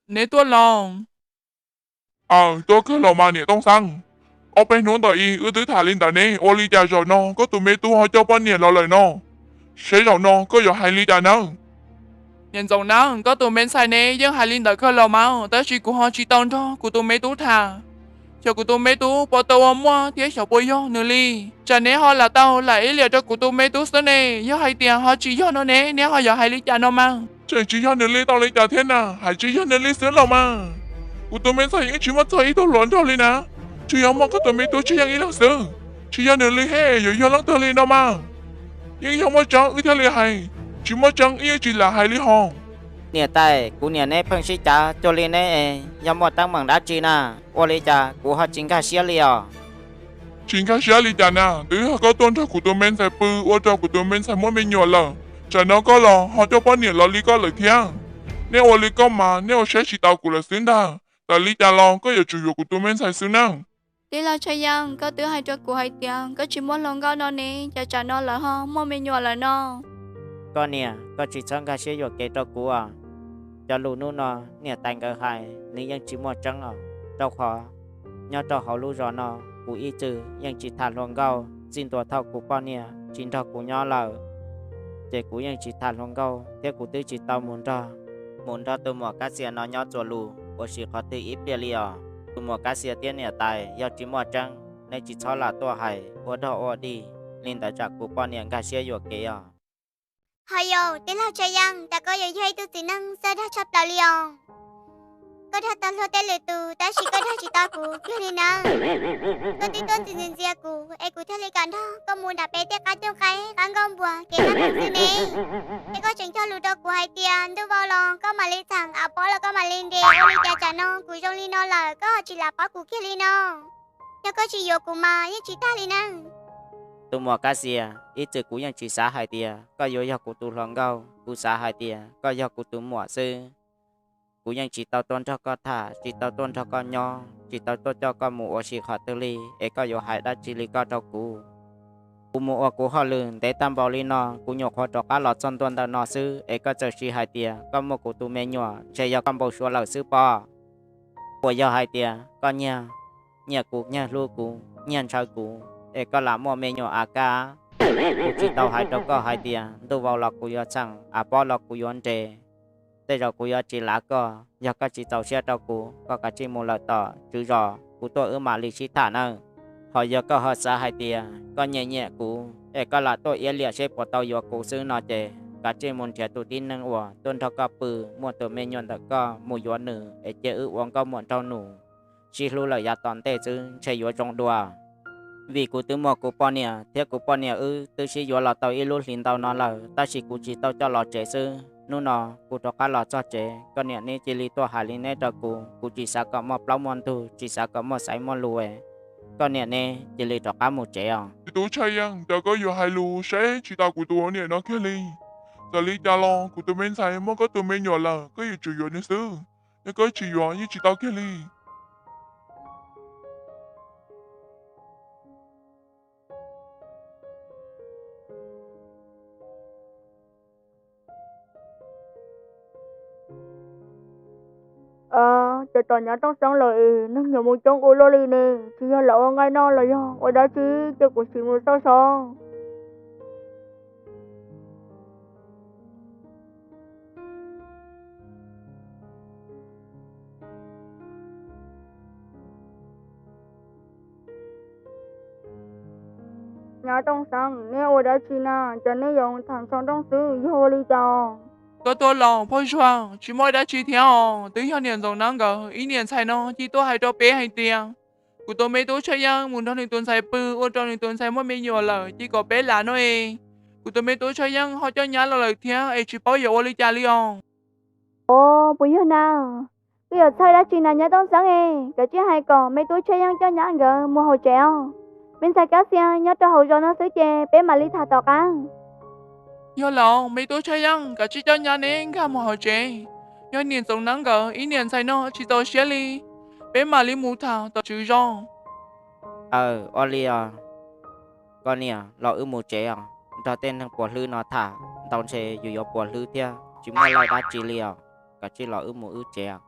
Neb tuaj los? Aw, tuaj kawg los mas niam Tooj Xeeb. Ob peb hnub ntawm i wb twb tham li ntawd ne, ua li cas zaum no koj tus me tub ho coj poj niam los lawm no? Saib zaum no koj yuav hais li cas nawb? Niam Ntxoov Neeb, koj tus me ntxhais ne yeej hais li ntawd kawg los mas, tab sis kuv ho tsis tau nrog kuv tus me tub tham. Xyov kuv tus me tub puas tau ua muaj thiab xyov puas yog nws li. Tsam neb ho lam tau lam ib liam rau kuv tus me tub xwb ne, yog hais tias ho tsis yog no ne, neb ho yuav hais li cas no mas? Tseem tsis yog nws li tau li cas thiab na, hais tsis yog nws li xwb los mas. Kuv tus me ntxhais yeej tsis muaj txog ib tug hluas nraug li na, tsuas yog muaj koj tus me tub Tshaj Yeej ib leeg xwb. Tsis yog nws li thiab yuav yog leej twg li no mas? Yeej yog muaj tseeb wb thiaj li hais, tsis muaj tseeb wb yeej tsis lam hais li hos. Niam tais, kuv niam neb pheej sib cav cuag li ne, yog muaj teeb meem dab tsi na? Ua li cas kuv ho tsis nkag siab li os? Tsis nkag siab li cas na, twb yog koj tuaj nrog kuv tus me ntxhais pw ua rau kuv tus me ntxhais muaj me nyuam lawm, tsam no koj los ho coj poj niam los li koj lawm thiab. Neb ua li koj mas neb ua siab tsis tau kuv lawm xwb ntag. Txawm li cas los koj yuav tsum yuav kuv tus me ntxhais xwb nawb. Tij laug Tshaj Yeej, koj twb hais rau kuv hais tias koj tsis muaj hluas nkauj no ne, cas tsam no lawv ho muaj me nyuam lawm no? Koj niam, koj tsis txhob nkag siab yuam kev rau kuv os. Cov lus hnub no niam tais nkawd hais nws yeej tsis muaj tseeb os, rau qhov nyob rau hauv lub zos no kuv ib txwm yeej tsis tham hluas nkauj, txij ntua thaum kuv poj niam tsis nrog kuv nyob lawm, ces kuv yeej tsis tham hluas nkauj thiab kuv twb tsis tau mus nrog, mus nrog tus muam Kab Xias no nyob txuas lus ua si qhov twg ib pliag li os. Tus muam Kab Xias thiab niam tais, yog tsis muaj tseeb neb tsis txhob lam tuaj hais ua dog ua dig li ntawd tsam kuv poj niam nkag siab yuam kev os. Ho yog tij laug Tshaj Yeej, cas koj yuav yog ib tug txiv neej txawj dag tshaj plaws li os. Koj dag tau luag tej lwm tus tab sis koj dag tsis tau kuv kiag li nawb. Koj twb tuaj ntxias ntxias kuv es kuv thiaj li kam nrog koj mus nram peb tej qab cooj qaib qab nkauj npuas kev noj kev haus xwb ne. Es koj tseem cog lus rau kuv hais tias ntuj vau los koj mam li txheem, av pob los koj mam li nres, ua li cas tsam no kuv zoo li no lawm koj ho tsis lam paub kuv kiag li no? Yog koj tsis yuav kuv mas yeej tsis tag li nawb. Tus muam Kab Xias, ib txwm kuv yeej tsis xav hais tias koj yuav yog kuv tus hluas nkauj, kuv xav hais tias koj yog kuv tus muam xwb. Kuv yeej tsis tau tuaj nrog koj tham, tsis tau tuaj nrog koj nyob, tsis tau tuaj coj koj mus ua si qhov twg li es koj yuav hais dab tsi li koj rau kuv? Kuv mus ua kuv hauj lwm ntev tag npaum li no, kuv nyuam qhuav rov qab los txog ntua ntawm no xwb es koj txawm sis hais tias koj muaj kuv tus me nyuam, ntshe yog koj npau suav lawm xwb pob. Puas yog hais tias koj nyiag, nyiam kuv, nyiag hlub kuv, nyiag ntshaw kuv es koj lam muaj me nyuam av kab? Kuv tsis tau hais rau koj hais tias ntuj vau los kuv yuav txheem, av pob los kuv yuav nres, tej zaum kuv yuav tsis lav koj. Yog koj tsis txaus siab rau kuv, koj kav tsij mus lawm tom tswv zos, kuv tuaj wb mam li sib tham nawb. Ho yog koj ho xav hais tias koj nyiam nyiam kuv es koj lam tuaj iab liam seb puas tau yuav kuv xwb no ces kav tsij mus nrhiav tus tib neeg uas tuaj nrog koj pw, muaj tus me nyuam ntawm koj mus yuav nws es cia wb ua nkauj muam nraug nus sib hlub lawm yav tom ntej xwb ntshe yuav zoo dua. Vim kuv twb muaj kuv poj niam thiab kuv poj niam wb twb sib yuav los tau ib lub hlis ntau no lawm, tab sis kuv tsis tau coj los tsev xwb. Hnub no kuv rov qab los txog tsev, koj niam neb cia li tuaj hais li neb rau kuv, kuv tsis xav kom muaj plaub muaj ntug, tsis xav kom muaj xaiv muaj lus. Koj niam neb cia li rov qab mus tsev os. Me tub Tshaj Yeej, cas koj yuav hais lus saib tsis taus kuv tus niam no kiag li. Txawm li cas los kuv tus me ntxhais muaj koj tus me nyuam lawm, koj yuav tsum yuav nws xwb. Yog koj tsis yuav yeej tsis tau kiag li. Ces tom nyab Tooj Xeeb lawm es neeg nyias mus coob ua luaj li ne, tsis yog lam ua nqaij noj los yog ua dab tsi, cia kuv sim mus xauj so. Nyab Tooj Xeeb, neb ua dab tsi na? Cas neb yuav tham ntshav nrooj xwb, yog ua li cas? Koj tuaj los Phauj Zuag? Tsis muaj dab tsi thiab os, twb yog niam Ntxoov Neeb nkawd ib niam ntxhais no cia tuaj hais rau peb hais tias kuv tus me tub Tshaj Yeej mus nrog nws tus ntxhais pw ua rau nws tus ntxhais muaj me nyuam lawm, cia kom peb lav no es kuv tus me tub Tshaj Yeej ho coj nyab los lawm thiab es tsis paub yuav ua li cas li os. Os, puas yog na? Koj yuav txhawj dab tsi na nyab Tooj Xeeb es? Kav tsij hais kom me tub Tshaj Yeej coj nyab nkawd mus hauv tsev os. Me ntxhais Kab Xias nyob rau hauv zos no xwb ces peb mam li tham tom qab. Yog lawm, me tub Tshaj Yeej, kav tsij coj nyab neb nkag mus hauv tsev. Yog niam Ntxoov Neeb nkawd ib niam ntxhais no tsis txaus siab li, peb mam li mus tham tom tswv zos. Aw, ua li os. Koj niam, los wb mus tsev os. Nrog tej neeg puas hlwb no tham ntau ntshe yus yuav puas hlwb thiab tsis muaj laj dab tsi li os. Kav tsij los wb mus wb tsev os.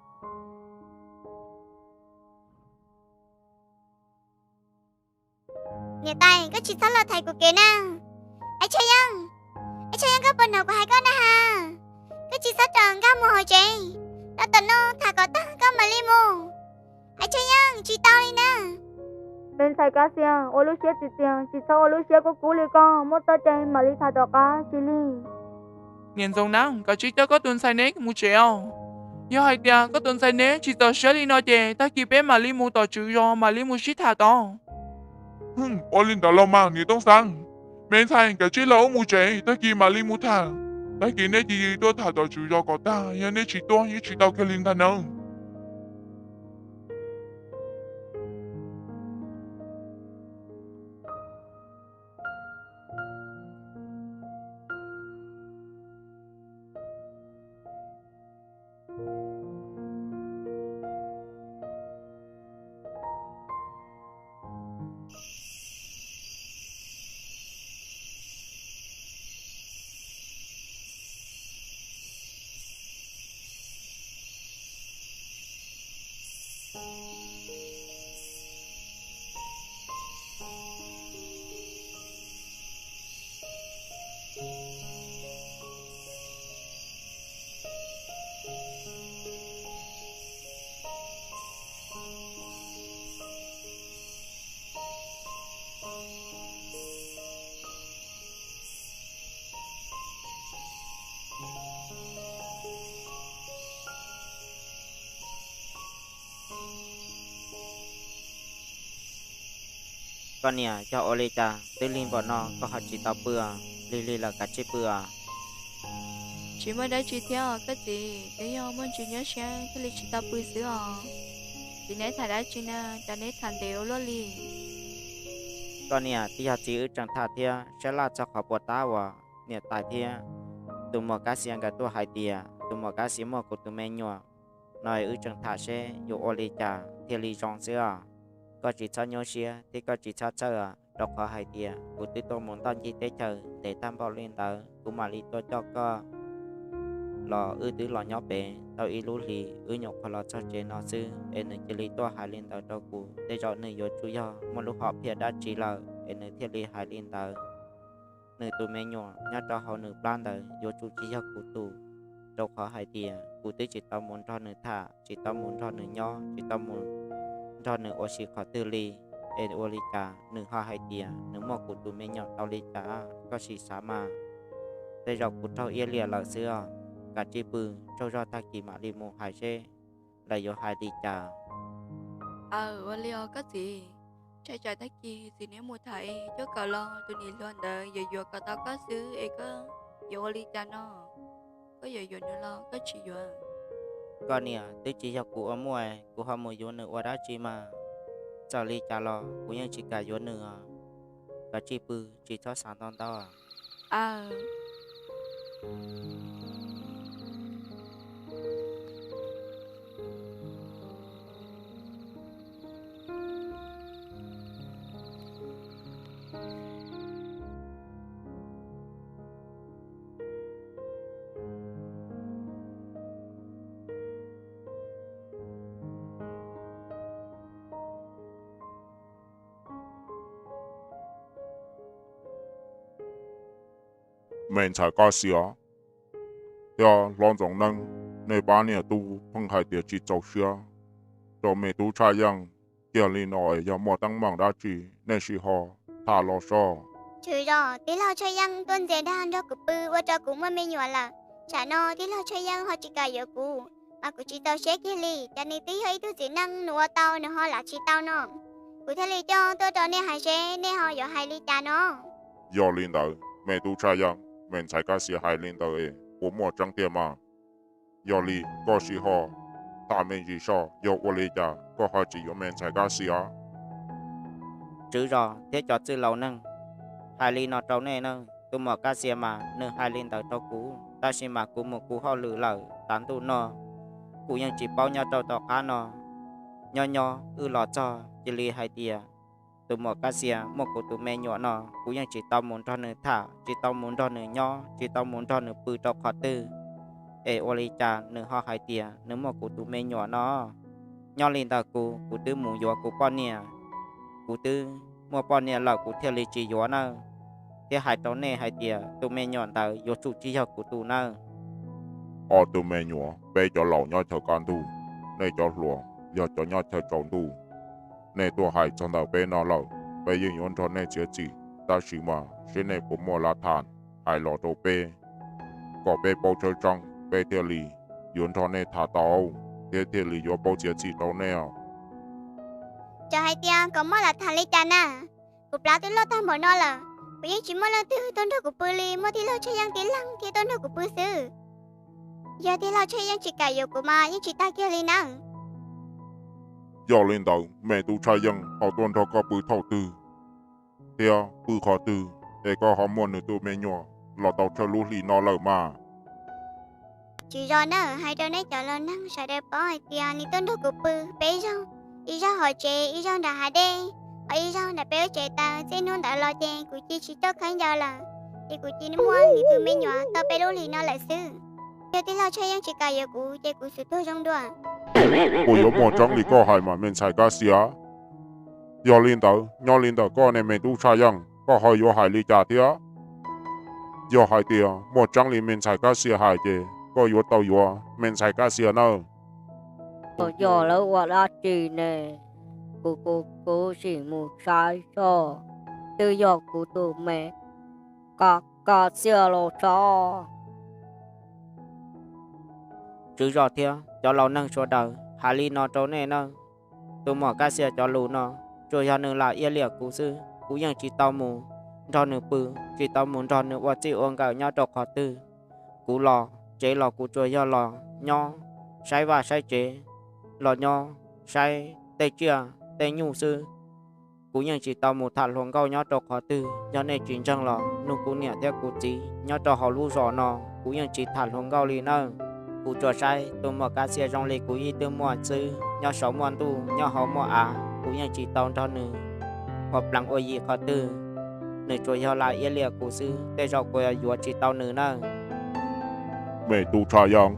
Niam tais, koj tsis txhob los thaiv kuv kev na. Ais Tshaj Yeej, Ais Tshaj Yeej, koj puas hnov kuv hais koj na has? Koj tsis txhob rov nkag mus hauv tsev, rau tom no tham kom tag koj mam li mus. Ais Tshaj Yeej, tsis tau li na. Me ntxhais Kab Xias, ua lub siab txias txias, tsis txhob ua lub siab kub kub li ko, muaj txoj cai mam li tham tom qab, tsis li. Niam Ntxoov Nab, kav tsij coj koj tus ntxhais neb mus tsev os. Yog hais tias koj tus ntxhais neb tsis txaus siab li no ces tag kis peb mam li mus tom tswv zos mam li mus sib tham tod. Ua li ntawd los mas niam Tooj Xeeb, me ntxhais kav tsij los wb mus tsev, tag kis mam li mus tham. Tag kis neb cia li tuaj tham tom tswv zos kom tag, yog neb tsis tuaj yeej tsis tau kiag li ntag nawb. Koj niam, yog ua li cas twb lig npaum no koj ho tsis tau pw? Lig lig lawm kav tsij pw os. Tsis muaj dab tsi thiab os koj txiv, twb yog muaj ntsis nyuaj siab thiaj li tsis tau pw xwb os. Txiv, neb tham dab tsi na, cas neb tham ntev ua luaj li? Koj niam, twb yog txiv wb tseem tham thiab sab laj txog qhov puas tab uas niam tais thiab tus muam Kab Xias nkawd tuaj hais tias tus muam Kab Xias muaj kuv tus me nyuam no, wb tseem tham seb yuav ua li cas thiaj li zoo xwb os. Koj tsis txhob nyuaj siab thiab koj tsis txhob txhawj os, rau qhov hais tias kuv twb tuaj mus ntoj ncig teb chaws ntev tag npaum li ntawd kuv mam li tuaj coj koj los. Wb twb los nyob pem tau ib lub hlis, wb nyuam qhuav los txog tsev no xwb es nws cia li tuaj hais li ntawd rau kuv. Tej zaum nws yuav tsum yog muaj lub hom phiaj dab tsi lawm es nws thiaj li hais li ntawd. Nws tus me nyuam nyob rau hauv nws plab ntawd yuav tsum tsis yog kuv tus, rau qhov hais tias kuv twb tsis tau mus nrog nws tham, tsis tau mus nrog nws nyob, tsis tau mus nrog nws ua si qhov twg li. Es ua li cas nws ho hais tias nws muaj kuv tus me nyuam tau li cas? Koj sim xav mas, tej zaum kuv raug iab liam lawm xwb os. Kav tsij pw, tsaug zog tag kis mam li mus hais seb lawv yuav hais li cas. Aw, ua li os koj txiv. Tsam tsam tag kis txiv neb mus tham es coj kom los tus niam hluas ntawd yuav yuav kom tau koj xwb es koj yuav ua li cas no? Koj yuav yuav nws los koj tsis yuav? Koj niam, twb tsis yog kuv ua muaj, kuv ho mus yuav nws ua dab tsi mas? Txawm li cas los kuv yeej tsis kam yuav nws os. Kav tsij pw, tsis txhob xav ntau ntau. Me ntxhais Kab Xias thiab hlob Ntxoov Neeb, nej pab niam tub pheej hais tias tsis txaus siab rau me tub Tshaj Yeej kiag li no es yog muaj teeb meem dab tsi nej sim ho tham los soj. Tshwm zos, tij laug Tshaj Yeej tuaj ntxias dag nrog kuv pw ua rau kuv muaj me nyuam lawm. Tsam no tij laug Tshaj Yeej ho tsis kam yuav kuv, mas kuv tsis txaus siab kiag li. Cas nws twb yog ib tug txiv neej, nws ua tau nws ho lam tsis tau no. Kuv thiaj li coj tuaj rau nej hais seb nej ho yuav hais li cas no. Yog li ntawd me tub Tshaj Yeej, me ntxhais Kab Xias hais li ntawd es puas muaj tseeb tiag mas? Yog li koj sim ho tham me ntsis soj, yog ua li cas koj ho tsis yuav me ntxhais Kab Xias? Tswv zos thiab cov txwj laus neeg, hais li no rau nej na, tus muam Kab Xias mas nws hais li ntawd rau kuv, tab sis mas kuv mus kuv hauj lwm lawm, tav ntuj no kuv yeej tsis paub nyob rau tom qab no. Nyob nyob wb los txog cia li hais tias tus muam Kab Xias muaj kuv tus me nyuam no, kuv yeej tsis tau mus nrog nws tham, tsis tau mus nrog nws nyob, tsis tau mus nrog nws pw rau qhov twg. Es ua li cas nws ho hais tias nws muaj kuv tus me nyuam no? Nyob li ntawd kuv, kuv twb mus yuav kuv poj niam, kuv twb muaj poj niam lawm kuv thiaj li tsis yuav nawb. Thiab hais rau nej hais tias tus me nyuam ntawd yuav tsum tsis yog kuv tus nawb. Ob tug me nyuam, peb cov laus nyob chaw kaj ntug, nej cov hluas yog cov nyob chaw tsaus ntuj. Nej tuaj hais txog ntawm peb no lawm, peb yeej yuav nrog nej txiav txim, tab sis mas seb nej puas muaj lav tham hais los rau peb, kom peb paub tseeb tseeb peb thiaj li yuav nrog nej tham tau, thiab thiaj li yuav paub txiav txim rau nej os. Txawm hais tias kom muaj lav tham li cas na, kuv plab twb loj tag npaum no lawm, kuv yeej tsis muaj leej twg tuaj nrog kuv pw li, muaj tij laug Tshaj Yeej tib leeg thiaj tuaj nrog kuv pw xwb. Yog tij laug Tshaj Yeej tsis kam yuav kuv mas yeej tsis tag kiag li nawb. Yog li ntawd me tub Tshaj Yeej ho tuaj nrog koj pw thaum twg thiab pw qhov twg es koj ho muaj nws tus me nyuam los tau tsawg lub hlis no lawm mas? Tswv zos na, hais rau nej cov laus neeg sawv daws paub hais tias nws tuaj nrog kuv pw peb zaug, ib zaug hauv tsev, ib zaug nram hav dej, ho ib zaug nram peb lub tsev taws. Txij hnub ntawd los ces kuv cia li tsis coj khaub ncaws lawm, ces kuv cia li muaj nws tus me nyuam tau peb lub hlis no lawm xwb. Yog tij laug Tshaj Yeej tsis kam yuav kuv ces kuv xub tuag zoo dua. Puas yuav muaj tseeb li koj hais mas me ntxhais Kab Xia? Yog li ntawd nyob li ntawm koj ne me tub Tshaj Yeej, koj ho yuav hais li cas thiab? Yog hais tias muaj tseeb li me ntxhais Kab Xia hais ces koj yuav tau yuav me ntxhais Kab Xia nawb. Yog lawv ua dab tsi ne? Kuv, kuv, kuv sim mus saib soj, twb yog kuv tus me Kab Xia los tso. Tswv zos thiab cov laus neeg sawv daws hais li no rau nej nawb. Tus muam Kab Xia cov lus no, tsuas yog nws lam iab liam kuv xwb, kuv yeej tsis tau mus nrog nws pw, tsis tau mus nrog nws ua txij ua nkawm nyob rau qhov twg. Kuv los tsev los kuv tsuas yog los nyob saib vaj saib tsev, los nyob saib tej tsiaj tej nyuj xwb. Kuv yeej tsis tau mus tham hluas nkauj nyob rau qhov twg. Yog nej tsis ntseeg los nug kuv niam thiab kuv txiv nyob rau hauv lub zos no, kuv yeej tsis tham hluas nkauj li nawb. Kuv tsuas saib tus muam Kab Xia zoo li kuv ib tug muam xwb, nyob saum muaj ntuj nyob hauv muaj av, kuv yeej tsis tau nrog nws ua plees ua yi qhov twg. Nws tsuas yog lam iab liam kuv xwb, tej zaum kuv yuav tsis tau nws nawb. Me tub Tshaj Yeej,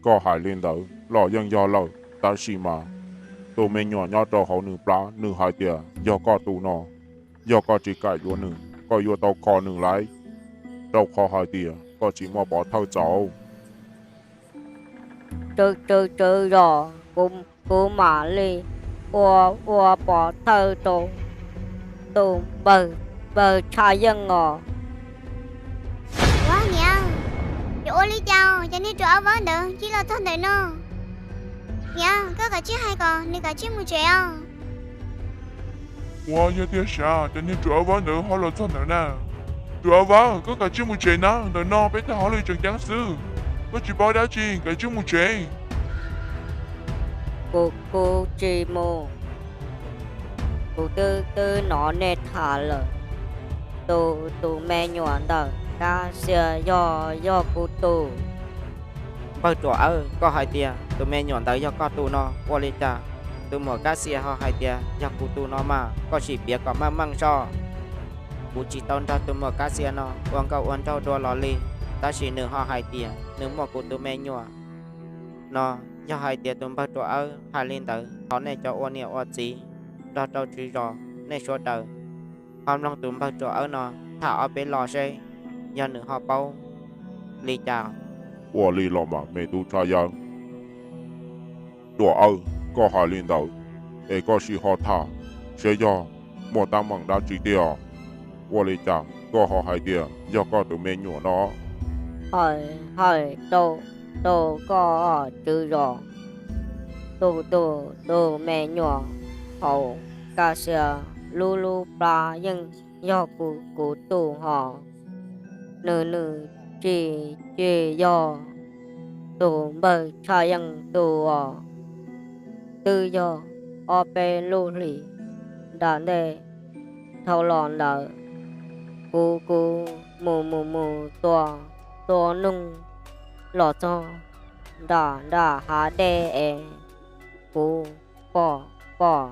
koj hais li ntawd los yeej yog lawm, tab sis mas tus me nyuam nyob rau hauv nws plab nws hais tias yog koj tus no. Yog koj tsis kam yuav nws, koj yuav tau kho nws lauj, rau qhov hais tias koj tsis muaj pov thawj txaus. Tswv, tswv, tswv zos, kuv, kuv mam li ua, ua pov thawj rau tus npawg, npawg Tshaj Yeej os. Ua niam, yuav ua li cas cov niag ruam ob vab ntawd cia li los txog ntawm no? Niam, koj kav tsij hais kom nws kav tsij mus tsev os. Ua yog tiag sav cov niag ruam ob vab ntawd ho los txog ntawm na? Ruam ob vab, koj kav tsij mus tsev na, ntawm no peb tag hauj lwm tseem ceeb xwb. Koj tsis paub dab tsi, kav tsij mus tsev. Kuv, kuv tsis mus. Kuv twb, twb hnov nej tham lawm. Tus, tus me nyuam ntawm Kab Xia yog, yog kuv tus. Npawg ruam awb, koj hais tias tus me nyuam ntawd yog koj tus no, ua li cas tus muam Kab Xia ho hais tias yog kuv tus no mas? Koj sim piav kom meej meej soj. Kuv tsis tau nrog tus muam Kab Xia no ua nkauj ua nraug dua los li, tab sis nws ho hais tias nws muaj kuv tus me nyuam no. Yog hais tias tus npawg ruam awb hais li ntawd, thov nej cov ua niam ua txiv nrog rau tswv zos nej sawv daws ho mloog tus npawg ruam awb no tham ob peb lo seb yog nws ho paub li cas. Ua li los mas me tub Tshaj Yeej. Ruam awb, koj hais li ntawd, es koj sim ho tham seb yog muaj teeb meem dab tsi tiag. Ua li cas koj ho hais tias yog koj tus me nyuam no? Hais, hais rau, rau koj tswv zos, tus, tus, tus me nyuam hauv Kab Xia lub, lub plab yeej yog kuv, kuv tus hos. Nws, nws tsis, tsis yog tus npawg Tshaj Yeej tus os. Twb yog ob peb lub hlis nram ntej dhau los ntawd, kuv, kuv mus, mus, mus tua, tua noog los txog nram, nram hav dej es kuv pom, pom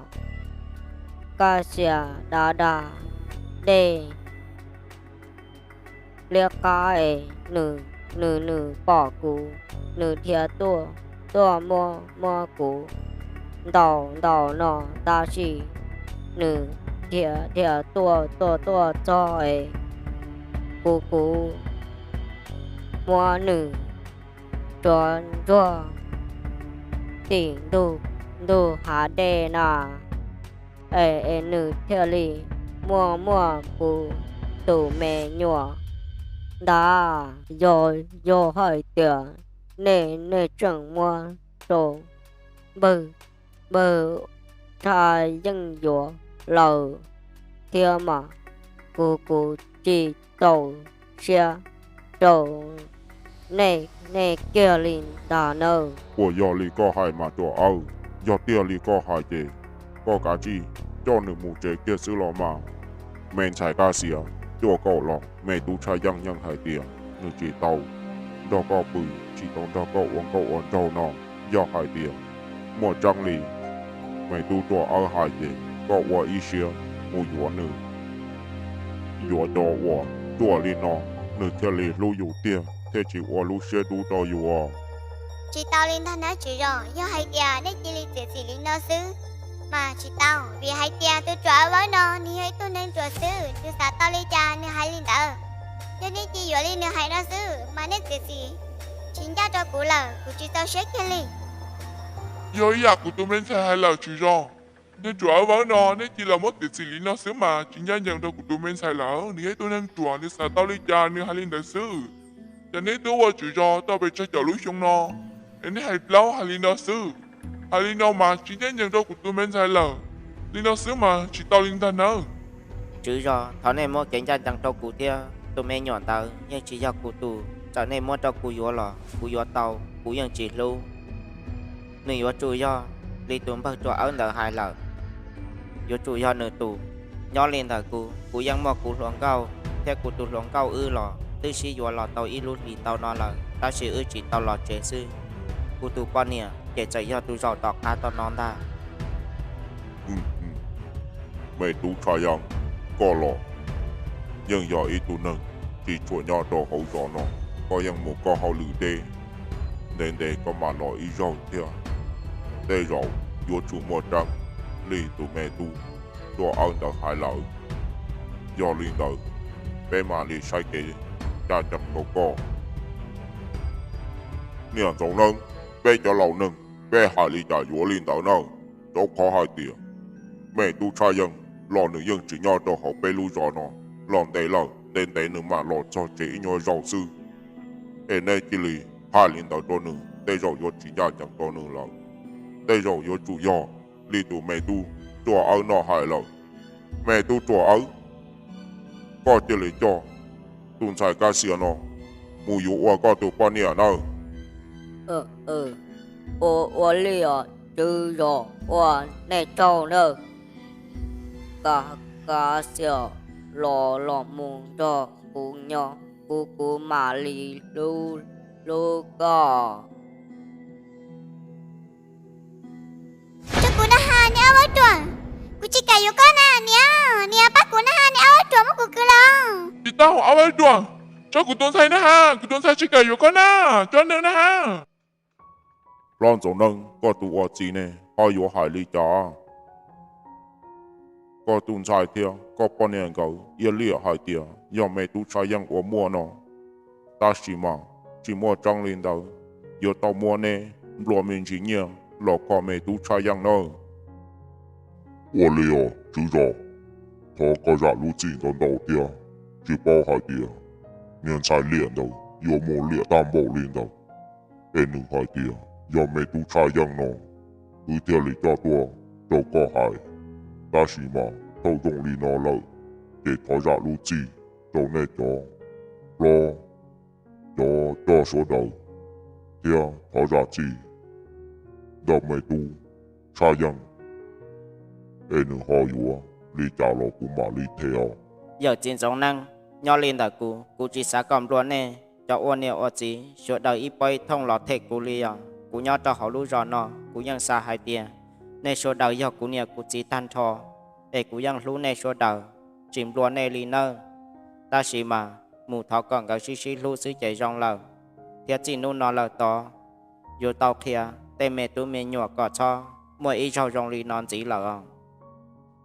Kab Xia da, da dej liab qab es nws, nws, nws pom kuv, nws dhia tuaj, tuaj muab, muab kuv ntaus, ntaus no tab sis nws dhia dhia tuaj tuaj tuaj txog es kuv kuv muab nws tsuav ntsuag tim ntug hav dej na, es es nws thiaj li muaj muaj kuv tus me nyuam ntag. Yog yog hais tias nej nej tseem muab rau npawg npawg Tshaj Yeej yuav lawm thiab mas kuv kuv tsis txaus siab rau nej nej kiag li ntag nawb. Puas yog li koj hais mas Ruam Awb? Yog tiag li koj hais ces koj kav tsij coj nws mus tsev kiag xwb los mas. Me ntxhais Kaj Xias, tuaj koj los me tub Tshaj Yeej yeej hais tias nws tsis tau nrog koj pw, tsis tau nrog koj ua nkauj ua nraug no. Yog hais tias muaj tseeb li me tub Ruam Awb hais ces koj ua ib siab mus yuav nws, yuav cov uas ruam li no, nws thiaj li hlub yus tiag thiaj tsis ua lub siab dub rau yus. Tsis tau li ntag nawb tswv zos, yog hais tias nej cia li txiav txim li no xwb mas tsis tau, vim hais tias tus Ruam Awb no nws yog ib tug neeg ruam xwb, tus xav tau li cas nws hais li ntawd. Yog nej cia yuav li nws hais no xwb mas nej txiav txim tsis ncaj rau kuv lawm, kuv tsis txaus siab kiag li. Yog ib yam kuv tus me ntxhais hais lawm tswv zos, niag Ruam Awb no nej cia li muab txiav txim li no xwb mas tsis ncaj ncees rau kuv tus me ntxhais lawm, nws yog ib tug neeg ruam, nws xav tau li cas nws hais li ntawd xwb. Ces nej twb ua tswv zos tau pes tsawg caum lub xyoo no es nej hais plaub hais li no xwb, hais li no mas tsis ncaj ncees rau kuv tus me ntxhais lawm, li no xwb mas tsis tau li ntag nawb. Tswv zos, thov nej muab kev ncaj ncees rau kuv thiab, tus me nyuam ntawd yeej tsis yog kuv tus, txawm nej muab rau kuv yuav los kuv yuav tau, kuv yeej tsis hlub. Nws yuav tsum yog li tus npawg Ruam Awb ntawd hais lawm, yuav tsum yog nws tus. Nyob li ntawm kuv, kuv yeej muaj kuv hluas nkauj thiab kuv tus hluas nkauj wb los twb sib yuav los tau ib lub hlis ntau no lawm, tab sis wb tsis tau los tsev xwb. Kuv tus poj niam ces txawm yog tus zaum tom qab tom no ntag. Me tub Tshaj Yeej, koj los yeej yog ib tug neeg tsis tshua nyob rau hauv zos no, koj yeej mus koj hauj lwm deb, ntev ntev koj mam los ib zaug thiab. Tej zaum yuav tsum muaj tseeb li tus me tub Ruam Awb ntawd hais lawm. Yog li ntawd, peb mam li saib kev ncaj ncees rau koj. Niam Ntxoov Neeb, peb cov laus neeg peb hais li cas yuav li ntawd na, rau qhov hais tias me tub Tshaj Yeej los nws yeej tsis nyob rau hauv peb lub zos no los ntev lawm, ntev ntev nws mam los txog tsev ib nyuag zaus xwb. Es nej cia li hais li ntawd rau nws tej zaum yuav tsis ncaj ncees rau nws lawm. Tej zaum yuav tsum yog li tus me tub Ruam Awb no hais lawm. Me tub Ruam Awb, koj cia li coj tus ntxhais Kaj Xias no mus yuav ua koj tus poj niam nawb. Ua ua li os tswv zos, ua nej tsaug nawb. Kaj Xias los los mus nrog kuv nyob, kuv kuv mam li hlub hlub koj. Tso kuv na has niam ob vaub ruam, kuv tsis kam yuav koj na niam, niam pab kuv na has niam ob vaub ruam muab kuv kwv los. Tsis tau ob vaub ruam, tso kuv tus ntxhais na has, kuv tus ntxhais tsis kam yuav koj na, tso nws na has. Hlob Ntxoov Neeb, koj tus ua txiv ne ho yuav hais li cas? Koj tus ntxhais thiab koj poj niam nkawd iab liam hais tias yog me tub Tshaj Yeej ua muaj no, tab sis mas tsis muaj tseeb li ntawd, yuav tau muab neb nplua me ntsis nyiaj los kho me tub Tshaj Yeej nawb. Ua li os tswv zos, thov koj zam lub txim ntau ntau thiab, tsis paub hais tias niag ntxhais liam ntawd yuav mus liam tag npaum li ntawd. Es nws hais tias yog me tub Tshaj Yeej no, wb thiaj li coj tuaj rau koj hais. Tab sis mas thaum zoo li no lawm, ces thov zam lub txim rau nej cov hlob, cov coj sawv daws, thiab thov zam txim ntawm me tub Tshaj Yeej, es nws ho yuav li cas los kuv mam li them os. Yawm txiv Ntxoov Neeb, nyob li ntawm kuv, kuv tsis xav kom nplua nej cov ua niam ua txiv sawv daws ib pob ib thooj los them kuv li os. Kuv nyob rau hauv lub zos no kuv yeej xav hais tias nej sawv daws yog kuv niam kuv txiv tag nrho, es kuv yeej hlub nej sawv daws, tsis nplua nej li nawb. Tab sis mas mus thov kom nkawd sib sib hlub xwb ces zoo lawm, thiab txij hnub no lawm tod yuav tau qhia tej me tub me nyuam kom txhob muaj ib zaug zoo li no ntxiv lawm os.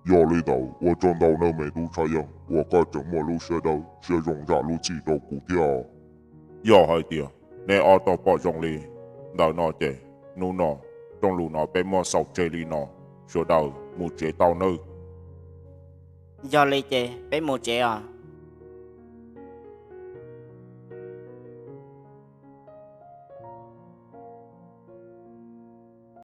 Yog li ntawd ua tsaug ntau nawb me tub Tshaj Yeej uas koj tseem muaj lub siab dawb siab zoo zam lub txim rau kuv thiab. Yog hais tias neb ob tug pom zoo li ntawd no ces hnub no rooj lus no peb muab xaus tseg li no, sawv daws mus tsev tau nawb. Yog li ces peb mus tsev os.